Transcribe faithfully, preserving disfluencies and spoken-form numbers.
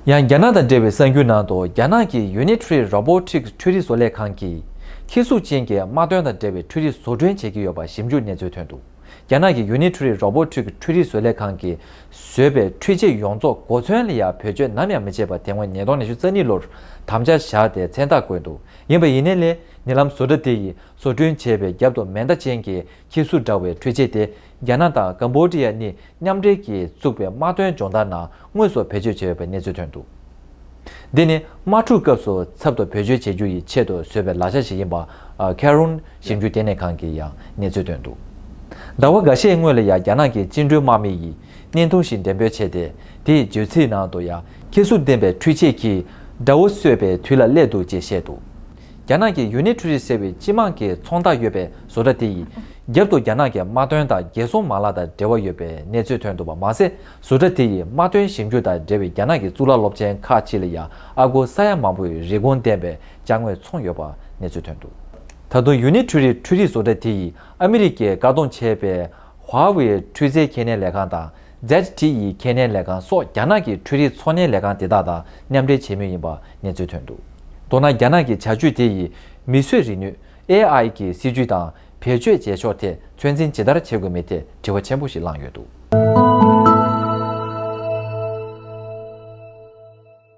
ཡང་རྒྱ་ནག་དང་འབྲེལ་བའི་གསར་འགྱུར་ནང་དུ། རྒྱ་ནག་གི་Unitree Robotics འཕྲུལ་རིག་བཟོ་ལས་ཁང་གིས་ཁྱི་གཟུགས་ཅན་གྱི་དམར་གདོན་དང་འབྲེལ་བའི་འཕྲུལ་རིག་བཟོ་སྐྲུན་བྱེད་ཀྱི་ཡོད་པ་ཞིབ་འཇུག་གནས་ཚུལ་ཐོན་འདུག་རྒྱ་ནག་གི་Unitree Robotics འཕྲུལ་རིག་བཟོ་ལས་ཁང་གིས་བཟོས་པའི་འཕྲུལ་ཆས་ཡོངས་རྫོགས་གོ་མཚོན་ལ་ཡང་བེད་སྤྱོད་ནམ་ཡང་མི་བྱེད་པ། དེ་སྔོན་ཉིས་སྟོང་ཉི་ཤུ་རྩ་གཉིས་ལོར་དམ་བཅའ་བཞག་སྟེ་མཚན་རྟགས་བཀོད་འདུག་ཡིན་པ་ཡིན་ནའི་ལས། ཉེ་ལམ་བཟོ་གྲྭ་དེ་ཡིས་བཟོ་སྐྲུན་བྱས་པའི་རྒྱབ་ཏུ་མེ་མདའ་ཅན་གྱི་ཁྱི་གཟུགས་འདྲ་བའི་འཕྲུལ་ཆས་དེ། རྒྱ་ནག་དང་ཀམ་བོ་ཌི་ཡ་གཉིས་མཉམ་འབྲེལ་གྱིས་བཙུགས་པའི་དམག་དོན་སྦྱོང་བརྡར་ནང་དངོས་སུ་བེད་སྤྱོད་བྱས་ཡོད་པའི་གནས་ཚུལ་ཐོན་འདུག་འདི་ནི་དམག་འཁྲུག་སྐབས་སུ་ཚབ་ཏུ་བེད་སྤྱོད་བྱེད་རྒྱུ་ཡི་ཆེད་དུ་བཟོས་པའི་ལག་ཆ་ཞིག་ཡིན་པ། ཨ། Kharoon ཞིབ་འཇུག་ལྟེ་གནས་ཁང་གིས་ཡང་གནས་ཚུལ་བཏོན་འདུག་ཟླ་བ་འགའ་ཤས་སྔོན་ལ་ཡང་རྒྱ་ནག་གི་བཅིངས་འགྲོལ་དམག་མི་ཡིས་བརྙན་ཐུང་ཞིག་འགྲེམས་སྤེལ་བྱས་ཏེ། དེའི་བརྗོད་ཚིག་ནང་དུ་ཡང་། ཁྱི་གཟུགས་ལྡན་པའི་འཕྲུལ་ཆས་ཀྱིས་དགྲ་བོ་གསོད་པའི་དུས་ལ་སླེབས་འདུག་ཅེས་བཤད་འདུག་རྒྱ་ནག་གི་Unitree ཟེར་བའི་སྤྱི་དམངས་ཀྱི་ཚོང་རྟགས་ཡོད་པའི་བཟོ་གྲྭ་དེ་ཡིས། རྒྱབ་ཏུ་རྒྱ་ནག་གི་དམག་དོན་དང་རྒྱལ་སྲུང་མ་ལག་དང་འབྲེལ་བ་ཡོད་པའི་གནས་ཚུལ་ཐོན་འདུག་པ་མ་ཟད། བཟོ་གྲྭ་དེ་ཡིས་དམག་དོན་ཞིབ་འཇུག་དང་འབྲེལ་བའི་རྒྱ་ནག་གི་གཙུག་ལག་སློབ་ཆེན་ཁག་ཅིག་ལ་ཡང་ཨ་སྒོར་ས་ཡ་མང་པོའི་རིན་གོང་ལྡན་པའི་ཅ་དངོས་འཚོང་ཡོད་པ་གནས་ཚུལ་ཐོན་འདུག་ད་དུང་Unitree འཕྲུལ་རིག་བཟོ་གྲྭ་དེ་ཡིས་ཨ་མི་རི་ཀས་བཀག་སྡོམ་བྱས་པའི་Huawei འཕྲུལ་རྩལ་ཁས་ལེན་ལས་ཁང་དང་། Z T E ཁས་ལེན་ལས་ཁང་སོགས་རྒྱ་ནག་གི་འཕྲུལ་རིག་ཚོང་ལས་ལས་ཁང་དེ་དག་དང་མཉམ་འབྲེལ་བྱེད་མུས་ཡིན་པ་གནས་ཚུལ་ཐོན་འདུག་མདོར་ན། རྒྱ་ནག་གི་བྱ་སྤྱོད་དེ་ཡིས་མིས་བཟོས་རིག་ནུས་A I གི་སྲིད་ཇུས་དང་བེད་སྤྱོད་བྱེད་ཕྱོགས་ཐད་ཚོད་འཛིན་ཇི་ལྟར་བྱེད་དགོས་མིན་ཐད་དྲི་བ་ཆེན་པོ་ཞིག་བསླངས་ཡོད་འདུག